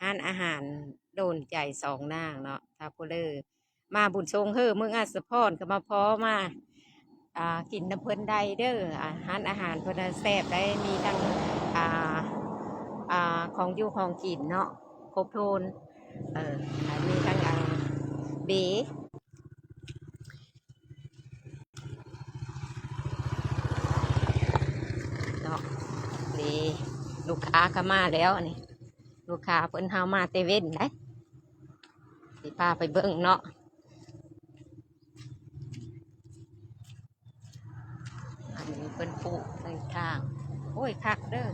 ຮ້ານອາຫານໂດນໃຈສອງນາງເນາະ ຖ້າຜູ້ໃດມາບຸນຊົງເຮີເມືອງອາດສະພອນ ກໍມາພໍມາ ອ່າ ກິນນຳເພິ່ນໄດ້ເດີ. ອາ ຮ້ານອາຫານເພິ່ນນະແຊບໄດ໋ ມີທັງ ອ່າ ອ່າ ຂອງຢູ່ຂອງກິນເນາະ ຄົບຖ້ວນ ເອີ ມີທັງ ອ່າ ເບ ເນາະ ນີ້ ລູກຄ້າກໍມາແລ້ວນີ້ ລູກຄ້າເພິ່ນ ເຮົາມາແຕ່ເວັນໄດ໋ ຊິພາໄປເບິ່ງເນາະ. ອັນນີ້ເພິ່ນປູກໃສ່ທາງ ໂອ້ຍ ຄັກເດີ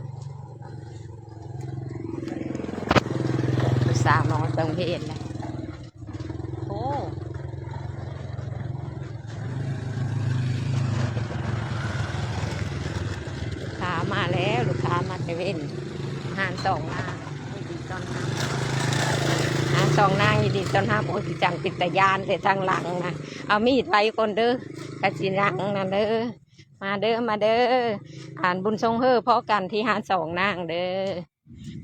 ຜູ້ສາວນ້ອຍໄປໂຮງຮຽນແລ້ວ. ໂອ້ ລູກຄ້າມາແລ້ວ ລູກຄ້າມາແຕ່ເວັນ. ຮ້ານສອງນາງຍິນດີຕ້ອນຮັບ ຮ້ານສອງນາງຍິນດີຕ້ອນຮັບ. ໂອ້ຍ ຄືຈັ່ງເປັນຕາຢ້ານແທ້ທາງຫຼັງນະ ເອົາມີດໄວ້ກ່ອນເດີ ກະຊິນັ່ງນັ້ນເດີ. ມາເດີ ມາເດີ ອັນ ບຸນຊົງເຮີພໍ້ກັນທີ່ຮ້ານສອງນາງເດີ.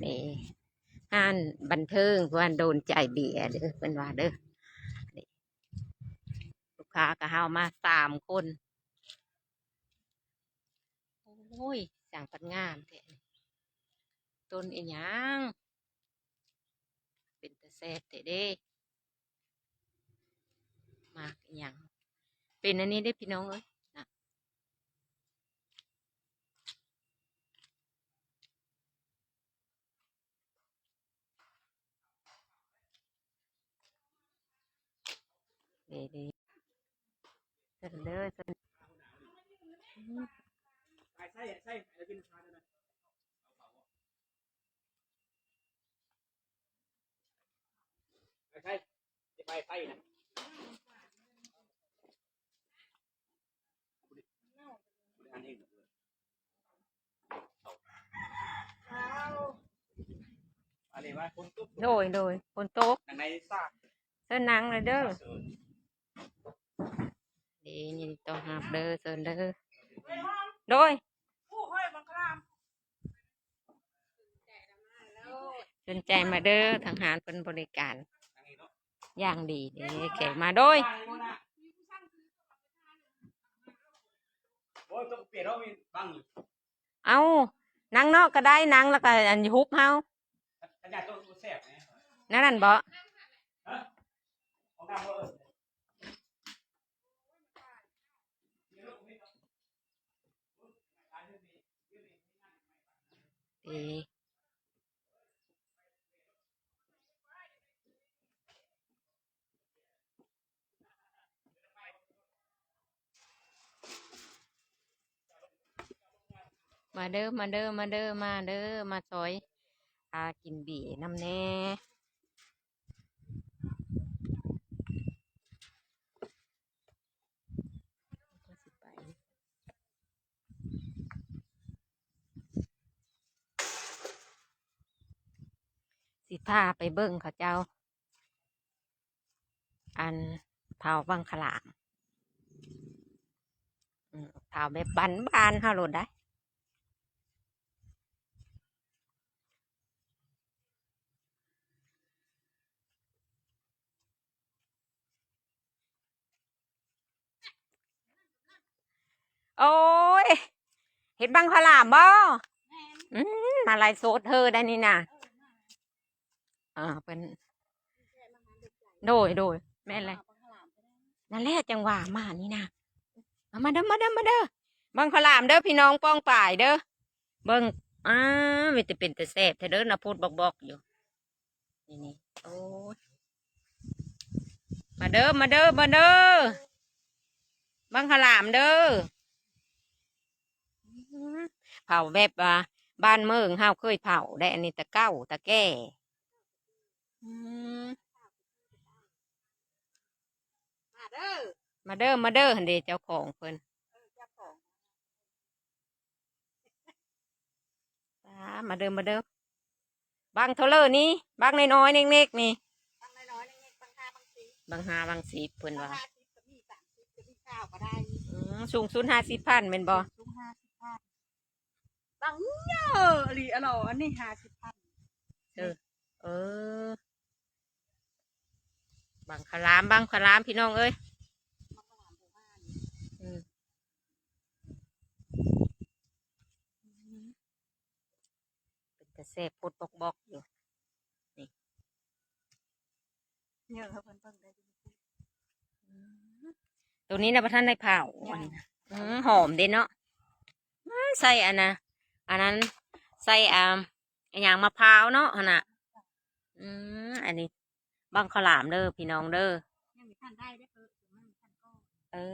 ນີ້ ຮ້ານບັນເທີງ ເພິ່ນໂດນໃຈເບຍເດີ ເພິ່ນວ່າເດີ. ນີ້ ລູກຄ້າກໍເຮົາມາສາມຄົນ. ໂອ້ຍ ຊ່າງພັດງາມແທ້ ຕົ້ນອີຫຍັງ ເປັນຕາແຊບແທ້ເດ້. ໝາກອີຫຍັງ ເປັນອັນນີ້ເດ້ພີ່ນ້ອງເອີຍນະ. ເດ້ ເດີ ເດີ ເດີ. ໂດຍ ໂດຍ ຝົນຕົກ ເຊີນນັ່ງເລີຍເດີ. ເດ້ ຍິນດີຕ້ອນຮັບເດີ ເຊີນເດີ ໂດຍ ສົນໃຈມາເດີ ທາງຮ້ານເພິ່ນບໍລິການຢ່າງດີເດ້ ແຂກມາໂດຍ. ເອົາ ນັ່ງນອກກໍໄດ້ ນັ່ງແລ້ວກໍອັນຮຸບເຮົາ ແນວນັ້ນບໍ? ເອີ ມາເດີ ມາເດີ ມາເດີ ມາເດີ ມາຊ່ອຍ ອາ ກິນເບຍນຳແດ່. ຊິພາໄປເບິ່ງເຂົາເຈົ້າ ອັນ ເຜົາບັງຄະຫຼາມ ອືມ ເຜົາແບບບ້ານໆ ເຮົາໂລດໄດ໋. ໂອ້ຍ ເຮັດບັງຄະຫຼາມບໍ? ແມ່ນ ອືມ ມາໄລຟ໌ສົດເຮີໄດ໋ນີ້ນະ. ເອີ ເພິ່ນ ໂດຍ ໂດຍ ແມ່ນແຫຼະ ນັ້ນແຫຼະ ຈັ່ງວ່າມານີ້ນະ. ເອົາ ມາເດີ ມາເດີ ມາເດີ ບັງຄະຫຼາມເດີ ພີ່ນ້ອງປ້ອງປາຍເດີ. ເບິ່ງ ອ້າ ມີແຕ່ເປັນຕາແຊບແທ້ເດີ ນະ ພູດບອກໆຢູ່. ນີ້ໆ ໂອ້ຍ ມາເດີ ມາເດີ ມາເດີ ບັງຄະຫຼາມເດີ. ເຜົາແບບວ່າບ້ານເມືອງເຮົາເຄີຍເຜົາໄດ໋ ອັນນີ້ແຕ່ເກົ່າແຕ່ແກ່. ອືມ ມາເດີ ມາເດີ ມາເດີ ຫັ້ນເດ ເຈົ້າຂອງເພິ່ນ ເອີ ເຈົ້າຂອງ. ປາ ມາເດີ ມາເດີ ບັງເທົ່າເລີນີ້ ບັງນ້ອຍໆ ເນັກໆ ນີ້ ບັງນ້ອຍໆ ເນັກໆ ບັງຫ້າ ບັງສິບ ບັງຫ້າ ບັງສິບ ເພິ່ນວ່າ ບັງຫ້າສິບກໍມີ ສາມສິບກໍມີ ຊາວກໍໄດ້. ອືມ ສູງສຸດຫ້າສິບພັນແມ່ນບໍ່? ສູງສຸດຫ້າສິບພັນ ບັງເຍີະອີ່ຫຼີ ອະຫຼໍ ອັນນີ້ຫ້າສິບພັນ. ເອີ ເອີ ບັງຄະລາມ ບັງຄະລາມ ພີ່ນ້ອງເອີຍ. ອືມ ເປັນຕາແຊບໂພດບອກໆຢູ່ ນີ້ ເຍອະເຂົາເພິ່ນເບິ່ງໄດ້ຢູ່. ອືມ ໂຕນີ້ນະບໍ່ທັນໄດ້ເຜົາ ຍັງ ອັນນີ້ນະ. ອືມ ຫອມເດ້ເນາະ. ອືມ ໃສ່ອັນນະ ອັນນັ້ນ ໃສ່ ອ່າ ອີຫຍັງ ມະພ້າວເນາະ ຫັ້ນນະ. ອືມ ອັນນີ້ບັງຄະລາມເດີພີ່ນ້ອງເດີ. ຍັງບໍ່ທັນໄດ້ເດີ ເອີ ຍັງບໍ່ທັນກໍ ເອີ